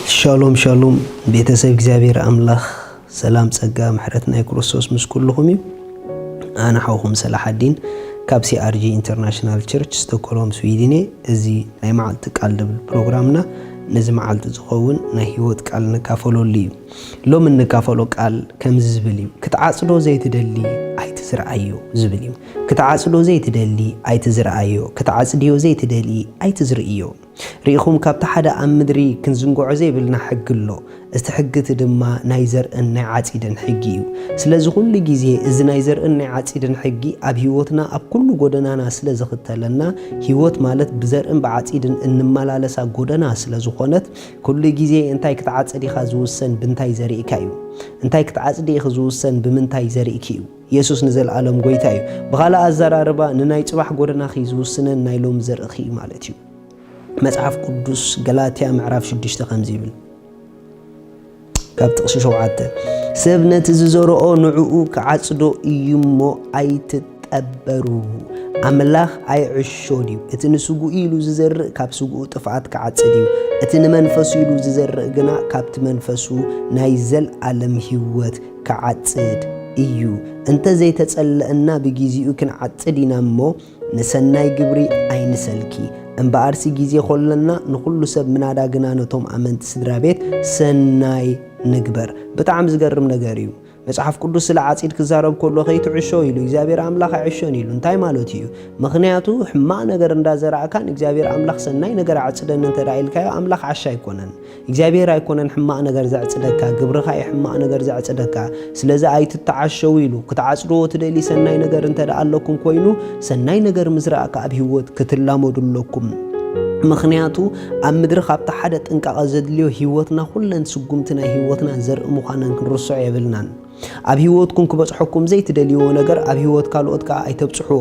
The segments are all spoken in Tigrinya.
ሻሎም ሻሎም፣ ቤተሰብ እግዚኣብሔር ኣምላኽ፣ ሰላም ጸጋ ምሕረት ናይ ክርስቶስ ምስ ኩልኹም እዩ። ኣነ ሓውኹም ሰላሓዲን ካብ C R G International Church ስቶኮልሆም ስዊድን እየ። እዚ ናይ መዓልቲ ቃል ድብል ፕሮግራምና ነዚ መዓልቲ ዝኸውን ናይ ህይወት ቃል ንካፈለሉ እዩ። ሎም እንካፈሎ ቃል ከምዚ ዝብል እዩ። ክትዓጽዶ ዘይትደሊ ኣይትዝርኣዮ ዝብል እዩ። ክትዓጽዶ ዘይትደሊ ኣይትዝርኣዮ፣ ክትዓጽድዮ ዘይትደሊ ኣይትዝርእዮ። ርኢኹም ካብቲ ሓደ ኣብ ምድሪ ክንዝንግዖ ዘይብልና ሕጊ ኣሎ። እቲ ሕጊ እቲ ድማ ናይ ዘርእን ናይ ዓጺድን ሕጊ እዩ። ስለዚ ኩሉ ግዜ እዚ ናይ ዘርእን ናይ ዓጺድን ሕጊ ኣብ ህይወትና ኣብ ኩሉ ጎደናና ስለ ዝኽተለና፣ ህይወት ማለት ብዘርእን ብዓጺድን እንመላለሳ ጎደና ስለ ዝኾነት፣ ኩሉ ግዜ እንታይ ክትዓጽድ ኢኻ ዝውሰን ብምንታይ ዘሪእካ እዩ። እንታይ ክትዓጽድ ኢኺ ዝውሰን ብምንታይ ዘሪእኪ እዩ። የሱስ ንዘለኣለም ጎይታ እዩ። ብኻልእ ኣዘራርባ ንናይ ጽባሕ ጎደናኺ ዝውስነን ናይ ሎም ዘርእኺ እዩ ማለት እዩ። መጽሓፍ ቅዱስ ገላትያ ምዕራፍ ሽዱሽተ ከምዚ ይብል፣ ካብ ጥቕሲ ሸውዓተ፣ ሰብ ነቲ ዝዘርኦ ንዕኡ ክዓጽዶ እዩ እሞ ኣይትጠበሩ። ኣምላኽ ኣይዕሾን እዩ። እቲ ንስግኡ ኢሉ ዝዘርእ ካብ ስግኡ ጥፍኣት ክዓጽድ እዩ። እቲ ንመንፈሱ ኢሉ ዝዘርእ ግና ካብቲ መንፈሱ ናይ ዘልኣለም ህይወት ክዓጽድ እዩ። እንተ ዘይተጸለእና ብጊዜኡ ክንዓጽድ ኢና እሞ ንሰናይ ግብሪ ኣይንሰልኪ። እምበኣርሲ ግዜ ኾለና ንኹሉ ሰብ ምናዳ ግና ነቶም ኣመንቲ ስድራ ቤት ሰናይ ንግበር። ብጣዕሚ ዝገርም ነገር እዩ። መጽሓፍ ቅዱስ ስለ ዓጺድ ክዛረብ ከሎ ከይትዕሾ ኢሉ፣ እግዚኣብሔር ኣምላኽ ኣይዕሾን ኢሉ። እንታይ ማለቱ እዩ? ምኽንያቱ ሕማቕ ነገር እንዳዘራእካ ንእግዚኣብሔር ኣምላኽ ሰናይ ነገር ኣዕጽደኒ እንተ ደኣ ኢልካዮ ኣምላኽ ዓሻ ኣይኮነን። እግዚኣብሔር ኣይኮነን ሕማቕ ነገር ዘዕጽደካ፣ ግብርኻ እዩ ሕማቕ ነገር ዘዕጽደካ። ስለዚ ኣይትተዓሸው ኢሉ። ክትዓጽድዎ ትደሊ ሰናይ ነገር እንተ ደኣ ኣለኩም ኮይኑ፣ ሰናይ ነገር ምዝራእ ከኣ ኣብ ህይወት ክትላመዱ ኣለኩም። ምኽንያቱ ኣብ ምድሪ ካብቲ ሓደ ጥንቃቐ ዘድልዮ ህይወትና ኩለን ስጉምቲ ናይ ህይወትና ዘርኢ ምዃነን ክንርስዖ የብልናን። ኣብ ህይወትኩም ክበጽሐኩም ዘይትደልይዎ ነገር ኣብ ህይወት ካልኦት ከኣ ኣይተብጽሕዎ።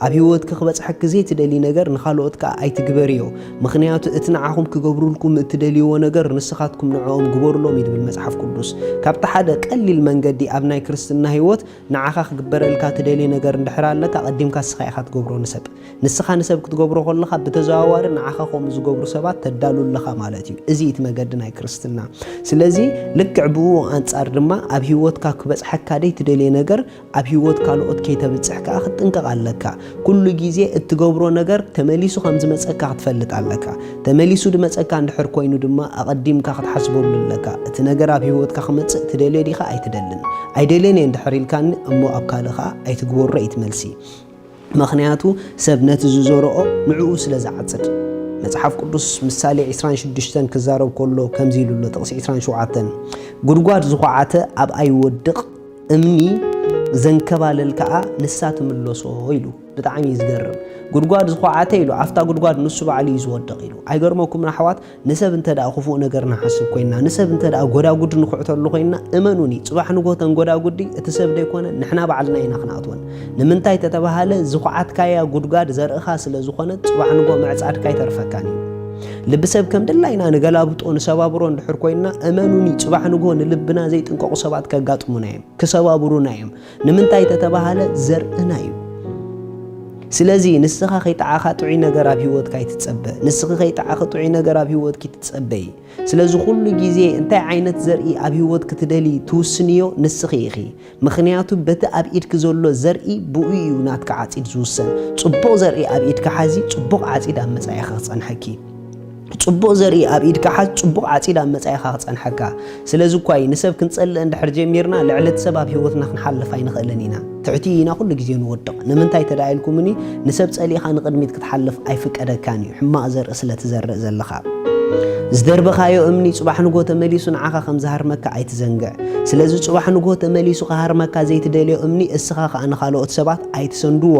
ኣብ ህይወትኪ ክበጽሐኪ ዘይትደልዪ ነገር ንኻልኦት ከኣ ኣይትግበርዮ። ምኽንያቱ እቲ ንዓኹም ክገብሩልኩም እትደልይዎ ነገር ንስኻትኩም ንዕኦም ግበሩሎም እዩ ዝብል መጽሓፍ ቅዱስ። ካብቲ ሓደ ቀሊል መንገዲ ኣብ ናይ ክርስትና ህይወት ንዓኻ ክግበረልካ ትደልዮ ነገር እንድሕር ኣለካ፣ ኣቐዲምካ ንስኻ ኢኻ ትገብሮ ንሰብ። ንስኻ ንሰብ ክትገብሮ ከለኻ ብተዘዋዋሪ ንዓኻ ከምኡ ዝገብሩ ሰባት ተዳሉ ኣለኻ ማለት እዩ። እዚ እቲ መገዲ ናይ ክርስትና። ስለዚ ልክዕ ብኡ ኣንጻር ድማ ኣብ ህይወትካ ክበጽሐካ ደይ ትደልየ ነገር ኣብ ህይወት ካልኦት ከይተብጽሕ ከኣ ክትጥንቀቕ ኣለካ። ኩሉ ግዜ እትገብሮ ነገር ተመሊሱ ከም ዝመጸካ ክትፈልጥ ኣለካ። ተመሊሱ ድመጸካ እንድሕር ኮይኑ ድማ ኣቐዲምካ ክትሓስበሉ ኣለካ። እቲ ነገር ኣብ ህይወትካ ክመጽእ ትደልዮ ዲኻ ኣይትደልን? ኣይደልዮን እየ እንድሕር ኢልካኒ እሞ ኣብ ካልእ ከኣ ኣይትግበሮ እዩ እቲ መልሲ። ምኽንያቱ ሰብ ነቲ ዝዘርኦ ንዕኡ ስለ ዝዓጽድ። መጽሓፍ ቅዱስ ምሳሌ ዕስራን ሽዱሽተን ክዛረብ ከሎ ከምዚ ኢሉ ኣሎ፣ ጥቕሲ ዕስራን ሸውዓተን፣ "ጉድጓድ ዝኾዓተ ኣብኣ ይወድቕ፣ እምኒ ዘንከባልል ከኣ ንሳ ትምለሶ" ኢሉ። ብጣዕሚ እዩ ዝገርም። ጉድጓድ ዝኾዓተ ኢሉ፣ ኣብታ ጉድጓድ ንሱ ባዕሉ እዩ ዝወድቕ ኢሉ። ኣይገርመኩምን ኣሕዋት? ንሰብ እንተ ደኣ ክፉእ ነገር ንሓስብ ኮይንና፣ ንሰብ እንተ ደኣ ጎዳጉዲ ንኹዕተሉ ኮይንና፣ እመኑኒ፣ ጽባሕ ንግሆ ተን ጎዳጉዲ እቲ ሰብ ደይኮነ፣ ንሕና ባዕልና ኢና ክንኣትወን። ንምንታይ ተተባሃለ፣ ዝኹዓትካያ ጉድጓድ ዘርእኻ ስለ ዝኾነት፣ ጽባሕ ንግሆ ምዕጻድካ ኣይተርፈካን እዩ። ልቢ ሰብ ከም ድላይና ንገላብጦ፣ ንሰባብሮ እንድሕር ኮይንና፣ እመኑኒ፣ ጽባሕ ንግሆ ንልብና ዘይጥንቀቑ ሰባት ከጋጥሙና እዮም፣ ክሰባብሩና እዮም። ንምንታይ ተተባሃለ፣ ዘርእና እዩ። ስለዚ ንስኻ ከይጠዓኻ ጥዑይ ነገር ኣብ ህይወትካ ኣይትጸበ። ንስኺ ከይጠዓኺ ጥዑይ ነገር ኣብ ህይወትኪ ትጸበዪ። ስለዚ ኩሉ ግዜ እንታይ ዓይነት ዘርኢ ኣብ ህይወት ክትደሊ ትውስንዮ ንስኺ ኢኺ። ምኽንያቱ በቲ ኣብ ኢድኪ ዘሎ ዘርኢ ብኡ እዩ ናትካ ዓጺድ ዝውሰን። ጽቡቕ ዘርኢ ኣብ ኢድካ ሓዚ፣ ጽቡቕ ዓጺድ ኣብ መጻኢኻ ክጸንሐኪ። ጽቡቕ ዘርኢ ኣብ ኢድካ ሓዝ፣ ጽቡቕ ዓጺድ ኣብ መጻኢኻ ክጸንሐካ። ስለዚ እኳ እዩ ንሰብ ክንጸልእ እንድሕር ጀሚርና፣ ልዕሊ እቲ ሰብ ኣብ ህይወትና ክንሓልፍ ኣይንኽእልን ኢና። ትሕቲ ኢና ኩሉ ግዜ ንወድቕ። ንምንታይ ተዳ ኢልኩምኒ፣ ንሰብ ጸሊእኻ ንቕድሚት ክትሓልፍ ኣይፍቀደካን እዩ፣ ሕማቕ ዘርኢ ስለ ትዘርእ ዘለኻ። ዝደርበኻዮ እምኒ ጽባሕ ንግሆ ተመሊሱ ንዓኻ ከም ዝሃርመካ ኣይትዘንግዕ። ስለዚ ጽባሕ ንግሆ ተመሊሱ ክሃርመካ ዘይትደልዮ እምኒ እስኻ ከኣ ንኻልኦት ሰባት ኣይትሰንድዎ።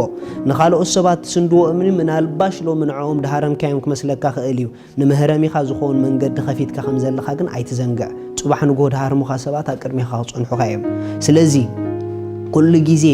ንኻልኦት ሰባት ትስንድዎ እምኒ ምናልባሽ ሎሚ ንዕኦም ድሃረምካዮም ክመስለካ ክእል እዩ። ንመህረሚኻ ዝኸውን መንገዲ ከፊትካ ከም ዘለኻ ግን ኣይትዘንግዕ። ጽባሕ ንግሆ ድሃርሙኻ ሰባት ኣብ ቅድሚኻ ክጸንሑኻ እዮም። ስለዚ ኩሉ ግዜ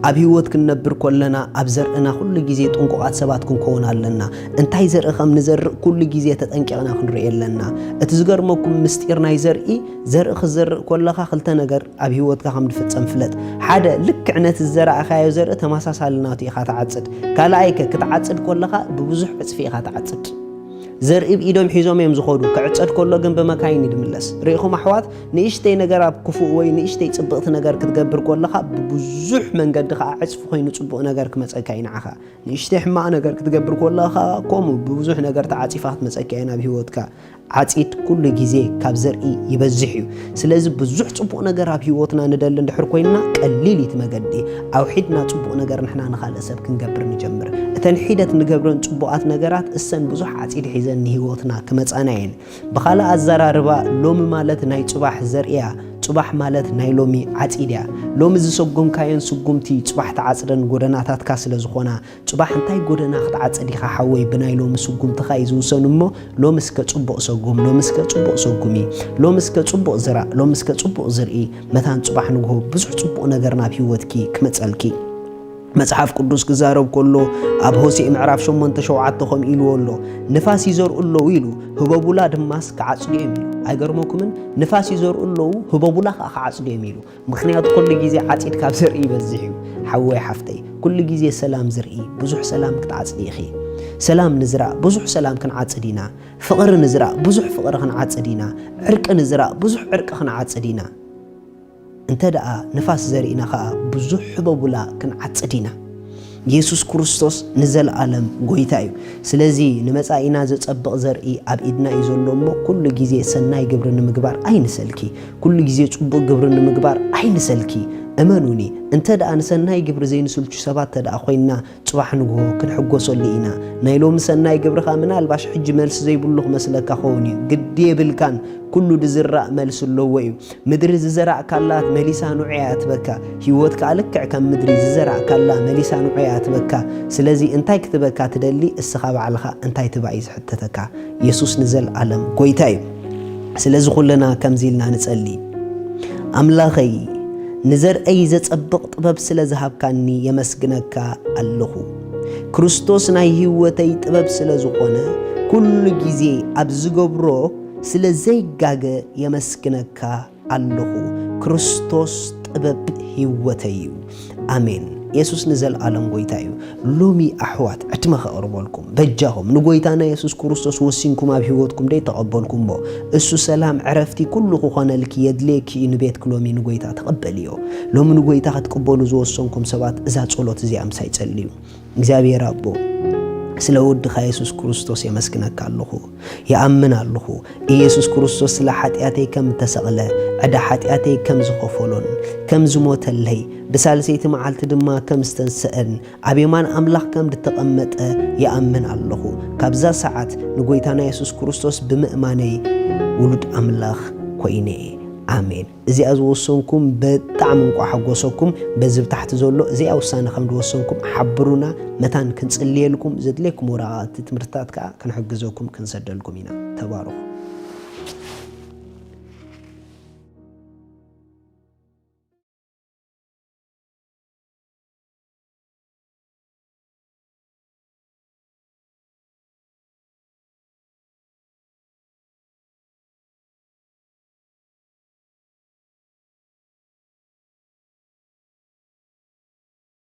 ኣብ ህይወት ክንነብር ከለና ኣብ ዘርእና ኩሉ ግዜ ጥንቁቓት ሰባት ክንከውን ኣለና። እንታይ ዘርኢ ከም ንዘርእ ኩሉ ግዜ ተጠንቂቕና ክንርኢ ኣለና። እቲ ዝገርመኩም ምስጢር ናይ ዘርኢ፣ ዘርኢ ክዘርእ ከለኻ ክልተ ነገር ኣብ ህይወትካ ከም ዝፍጸም ፍለጥ። ሓደ፣ ልክዕ ነቲ ዝዘራእካዮ ዘርኢ ተመሳሳሊ ናቱ ኢኻ ትዓጽድ። ካልኣይከ፣ ክትዓጽድ ከለኻ ብብዙሕ ዕጽፊ ኢኻ ትዓጽድ። ዘርኢ ብኢዶም ሒዞም እዮም ዝኸዱ፣ ክዕጸድ ከሎ ግን ብመካይን እዩ ዝምለስ። ርኢኹም ኣሕዋት፣ ንእሽተይ ነገር ኣብ ክፉእ ወይ ንእሽተይ ጽብቕቲ ነገር ክትገብር ከለኻ፣ ብብዙሕ መንገዲ ኸኣ ዕጽፊ ኮይኑ ጽቡቕ ነገር ክመጸካ እዩ ንዓኻ። ንእሽተይ ሕማቕ ነገር ክትገብር ከለኻ፣ ከምኡ ብብዙሕ ነገር ተዓጺፋ ክትመጸካ እያ ናብ ህይወትካ። ዓጺድ ኩሉ ግዜ ካብ ዘርኢ ይበዝሕ እዩ። ስለዚ ብዙሕ ጽቡቕ ነገር ኣብ ህይወትና ንደሊ እንድሕር ኮይንና፣ ቀሊል እዩ እቲ መገዲ። ኣውሒድና ጽቡቕ ነገር ንሕና ንኻልእ ሰብ ክንገብር ንጀምር። እተን ሒደት ንገብረን ጽቡቓት ነገራት፣ እሰን ብዙሕ ዓጺድ ሒዘን ንህይወትና ክመጻና እየን። ብኻልእ ኣዘራርባ፣ ሎሚ ማለት ናይ ጽባሕ ዘርእያ፣ ጽባሕ ማለት ናይ ሎሚ ዓጺድ እያ። ሎሚ ዝሰጎምካየን ስጉምቲ፣ ጽባሕ ትዓጽደን ጎደናታትካ ስለ ዝኾና፣ ጽባሕ እንታይ ጎደና ክትዓጽድ ኢኻ ሓወይ፣ ብናይ ሎሚ ስጉምትኻ እዩ ዝውሰን እሞ፣ ሎሚ እስከ ጽቡቕ ሰጉም፣ ሎሚ እስከ ጽቡቕ ሰጉሚ፣ ሎሚ እስከ ጽቡቕ ዝራእ፣ ሎሚ እስከ ጽቡቕ ዝርኢ፣ መታን ጽባሕ ንግሆ ብዙሕ ጽቡቕ ነገር ናብ ህይወትኪ ክመጸልኪ። መጽሓፍ ቅዱስ ክዛረብ ከሎ፣ ኣብ ሆሴዕ ምዕራፍ ሸሞንተ ሸውዓተ ከምኡ ኢልዎ ኣሎ፣ "ንፋስ ይዘርኡ ኣለዉ" ኢሉ፣ "ህበቡላ ድማስ ክዓጽዱ እዮም" ኢሉ። ኣይገርመኩምን? ንፋስ ይዘርኡ ኣለዉ፣ ህበቡላ ከኣ ክዓጽዱ እዮም ኢሉ። ምኽንያቱ ኩሉ ግዜ ዓጺድ ካብ ዘርኢ ይበዝሕ እዩ። ሓወይ ሓፍተይ፣ ኩሉ ግዜ ሰላም ዝርኢ፣ ብዙሕ ሰላም ክትዓጽዲ ኢኺ። ሰላም ንዝራእ፣ ብዙሕ ሰላም ክንዓጽድ ኢና። ፍቕሪ ንዝራእ፣ ብዙሕ ፍቕሪ ክንዓጽድ ኢና። ዕርቂ ንዝራእ፣ ብዙሕ ዕርቂ ክንዓጽድ ኢና። እንተ ደኣ ንፋስ ዘሪእና ኸኣ፣ ብዙሕ ህበቡላ ክንዓጽድ ኢና። የሱስ ክርስቶስ ንዘለኣለም ጐይታ እዩ። ስለዚ ንመጻኢና ዘጸብቕ ዘርኢ ኣብ ኢድና እዩ ዘሎ እሞ፣ ኩሉ ግዜ ሰናይ ግብሪ ንምግባር ኣይንሰልኪ። ኩሉ ግዜ ጽቡቕ ግብሪ ንምግባር ኣይንሰልኪ። እመኑኒ፣ እንተ ደኣ ንሰናይ ግብሪ ዘይንስልቹ ሰባት እንተ ደኣ ኮይንና፣ ጽባሕ ንግሆ ክንሕጎሰሉ ኢና። ናይ ሎሚ ሰናይ ግብርኻ ምናልባሽ ሕጂ መልሲ ዘይብሉ ክመስለካ ኸውን እዩ። ግዲ የብልካን፣ ኩሉ ድዝራእ መልሲ ኣለዎ እዩ። ምድሪ ዝዘራእካላ መሊሳ ንዑ እያ ትበካ። ህይወት ከኣ ልክዕ ከም ምድሪ ዝዘራእካላ መሊሳ ንዑ እያ ትበካ። ስለዚ እንታይ ክትበካ ትደሊ? እስኻ ባዕልኻ እንታይ ትባ እዩ ዝሕተተካ። የሱስ ንዘለኣለም ጐይታ እዩ። ስለዚ ኩልና ከምዚ ኢልና ንጸሊ። ኣምላኸይ፣ ንዘርእይ ዘጸብቕ ጥበብ ስለ ዝሃብካኒ የመስግነካ ኣለኹ። ክርስቶስ ናይ ህይወተይ ጥበብ ስለ ዝኾነ፣ ኩሉ ግዜ ኣብ ዝገብሮ ስለ ዘይጋገ የመስግነካ ኣለኹ። ክርስቶስ ጥበብ ህይወተይ እዩ። ኣሜን። የሱስ ንዘለኣለም ጐይታ እዩ። ሎሚ ኣሕዋት፣ ዕድመ ከቕርበልኩም፣ በጃኹም ንጐይታና የሱስ ክርስቶስ ወሲንኩም ኣብ ህይወትኩም ደይ ተቐበልኩሞ፣ እሱ ሰላም፣ ዕረፍቲ፣ ኩሉ ክኾነልኪ የድልየኪ እዩ። ንቤትኪ ሎሚ ንጐይታ ተቐበልዮ። ሎሚ ንጐይታ ክትቅበሉ ዝወሰንኩም ሰባት፣ እዛ ጸሎት እዚኣ ምሳይ ጸልዩ። እግዚኣብሔር ኣቦ፣ ስለ ወድኻ የሱስ ክርስቶስ የመስግነካ ኣለኹ። ይኣምን ኣለኹ፣ ኢየሱስ ክርስቶስ ስለ ሓጢኣተይ ከም እተሰቕለ፣ ዕዳ ሓጢኣተይ ከም ዝኸፈሎን ከም ዝሞተለይ፣ ብሳልሰይቲ መዓልቲ ድማ ከም ዝተንስአን፣ ኣብ የማን ኣምላኽ ከም ዝተቐመጠ ይኣምን ኣለኹ። ካብዛ ሰዓት ንጐይታና የሱስ ክርስቶስ ብምእማነይ ውሉድ ኣምላኽ ኮይነ። ኣሜን። እዚኣ ዝወሰንኩም ብጣዕሚ እንቋዕ ሓጎሰኩም። በዚ ብታሕቲ ዘሎ እዚኣ ውሳነ ከም ዝወሰንኩም ሓብሩና። መታን ክንጽልየልኩም፣ ዘድልየኩም ወረቓቕቲ ትምህርትታት ከኣ ክንሕግዘኩም ክንሰደልኩም ኢና። ተባረኹ።